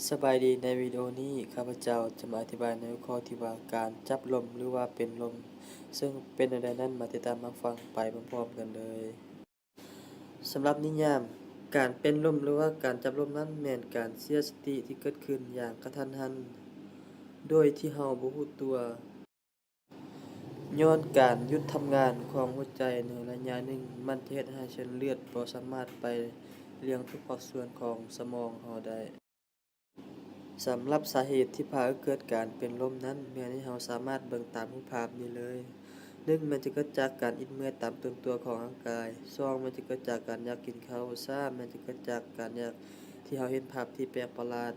ສະບາຍດີ, ໃນວິດີໂອນີ້ ຂ້າພະເຈົ້າຈະມາອະທິບາຍໃນຫົວຂໍ້ທີ່ວ່າ ການຈັບລົມ ຫຼືວ່າເປັນລົມ ເຊິ່ງເປັນແນວໃດນັ້ນ ມາຕິດຕາມຮັບຟັງໄປພ້ອມໆກັນເລີຍ. ສຳລັບນິຍາມ ການເປັນລົມ ຫຼືວ່າການຈັບລົມນັ້ນ ແມ່ນການເສຍສະຕິທີ່ເກີດຂຶ້ນຢ່າງກະທັນຫັນ ໂດຍທີ່ເຮົາບໍ່ຮູ້ຕົວ ຍ້ອນການຢຸດທຳງານຂອງຫົວໃຈໃນໄລຍະໜຶ່ງ ມັນຈະເຮັດໃຫ້ເສັ້ນເລືອດບໍ່ສາມາດໄປລ້ຽງທຸກພາກສ່ວນຂອງສະໝອງເຮົາໄດ້. ສຳລັບສາເຫດທີ່ພາໃຫ້ເກີດການເປັນລົມນັ້ນ ແມ່ນໃຫ້ເຮົາສາມາດເບິ່ງຕາມຮູບພາບນີ້ເລີຍ. ໜຶ່ງ ແມ່ນຈະເກີດຈາກການອິດເມື່ອຍຕາມຕົນຕົວຂອງຮ່າງກາຍ. ສອງ ແມ່ນຈະເກີດຈາກການຢາກກິນເຂົ້າ. ສາມ ແມ່ນຈະເກີດຈາກການຢາກທີ່ເຮົາເຫັນພາບທີ່ແປກປະຫຼາດ.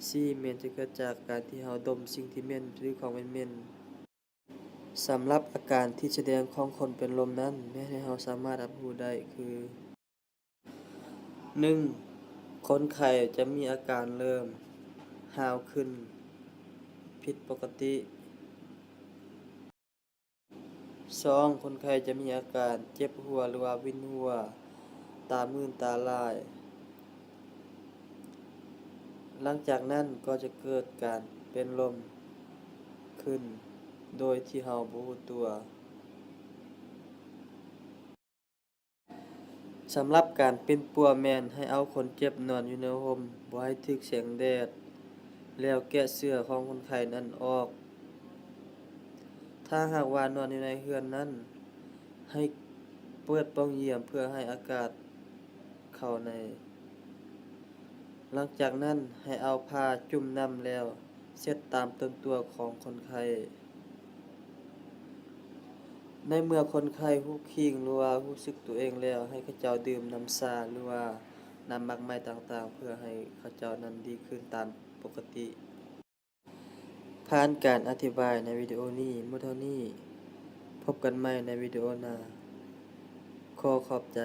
ສີ່ ແມ່ນຈະເກີດຈາກການທີ່ເຮົາດົມສິ່ງທີ່ເໝັນ ຫຼື ຂອງເໝັນໆ. ສຳລັບອາການທີ່ສະແດງຂອງຄົນເປັນລົມນັ້ນ ແມ່ນໃຫ້ເຮົາສາມາດຮັບຮູ້ໄດ້ຄື ໜຶ່ງ ຄົນໄຂ້ຈະມີອາການເລີ່ມຮ້າວຂຶ້ນຜິດປົກກະຕິ. ສອງ ຄົນໄຂ້ຈະມີອາການເຈັບຫົວ ຫຼືວ່າວິນຫົວ, ຕາມື່ນຕາລາຍ. ຫຼັງຈາກນັ້ນກໍຈະເກີດການເປັນລົມຂຶ້ນໂດຍທີ່ເຮົາບໍ່ຮູ້ຕົວ. ສຳລັບການປິ່ນປົວແມ່ນໃຫ້ເອົາຄົນເຈັບນອນຢູ່ໃນຮົ່ມ, ບໍ່ໃຫ້ຖືກແສງແດດ, ແລ້ວແກະເສື້ອຂອງຄົນໄຂ້ນັ້ນອອກ. ຖ້າຫາກວ່ານອນຢູ່ໃນເຮືອນນັ້ນ, ໃຫ້ເປີດປ່ອງຢ້ຽມເພື່ອໃຫ້ອາກາດເຂົ້າໃນ. ຫຼັງຈາກນັ້ນໃຫ້ເອົາຜ້າຈຸ່ມນ້ຳແລ້ວເຊັດຕາມຕົນຕົວຂອງຄົນໄຂ້. ໃນເມື່ອຄົນໄຂ້ຮູ້ຄີງ ຫຼືວ່າຮູ້ສຶກຕົວເອງແລ້ວ, ໃຫ້ເຂົາເຈົ້າດື່ມນ້ຳຊາ ຫຼືວ່ານ້ຳໝາກໄມ້ຕ່າງໆ ເພື່ອໃຫ້ເຂົາເຈົ້ານັ້ນດີຂຶ້ນຕາມປົກກະຕິ. ຜ່ານການອະທິບາຍໃນວິດີໂອນີ້ໝົດເທົ່ານີ້. ພົບກັນໃໝ່ໃນວິດີໂອໜ້າ. ຂໍຂອບໃຈ.